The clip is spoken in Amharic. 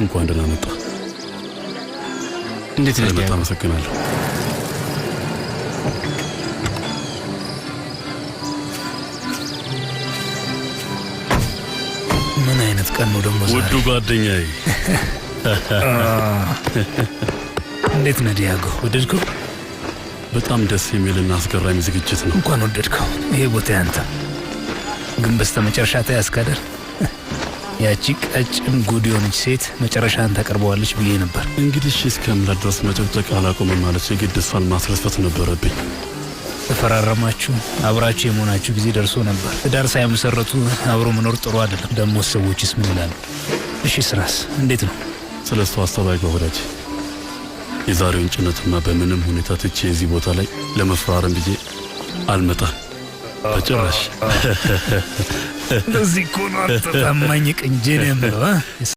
እንኳን ደህና መጣ። እንዴት ነህ ስለመጣ ዲያጎ? አመሰግናለሁ። ምን አይነት ቀን ነው ደግሞ ዛሬ? ውዱ ጓደኛዬ። እንዴት ነህ ዲያጎ? ወደድከው? በጣም ደስ የሚልና አስገራሚ ዝግጅት ነው። እንኳን ወደድከው። ይሄ ቦታ ያንተ። ግን በስተ መጨረሻ ተያዝክ አይደል? ያቺ ቀጭን ጉድ የሆነች ሴት መጨረሻን ታቀርበዋለች ብዬ ነበር። እንግዲህ እሺ እስከምላት ድረስ መጨቅጨቅ አላቆምም ማለት የግድ እሷን ማስረፈት ነበረብኝ። ተፈራረማችሁ፣ አብራችሁ የመሆናችሁ ጊዜ ደርሶ ነበር። ትዳር ሳይመሰረቱ አብሮ መኖር ጥሩ አይደለም። ደግሞ ሰዎችስ ምን ይላሉ? እሺ ስራስ እንዴት ነው? ስለ እሱ ሀሳብ አይግባ ወዳጄ። የዛሬውን ጭነትማ በምንም ሁኔታ ትቼ እዚህ ቦታ ላይ ለመፈራረም ብዬ አልመጣም በጭራሽ። ለዚህ እኮ ነው አንተ ታማኝ ቅንጄ ነው የምለው እ?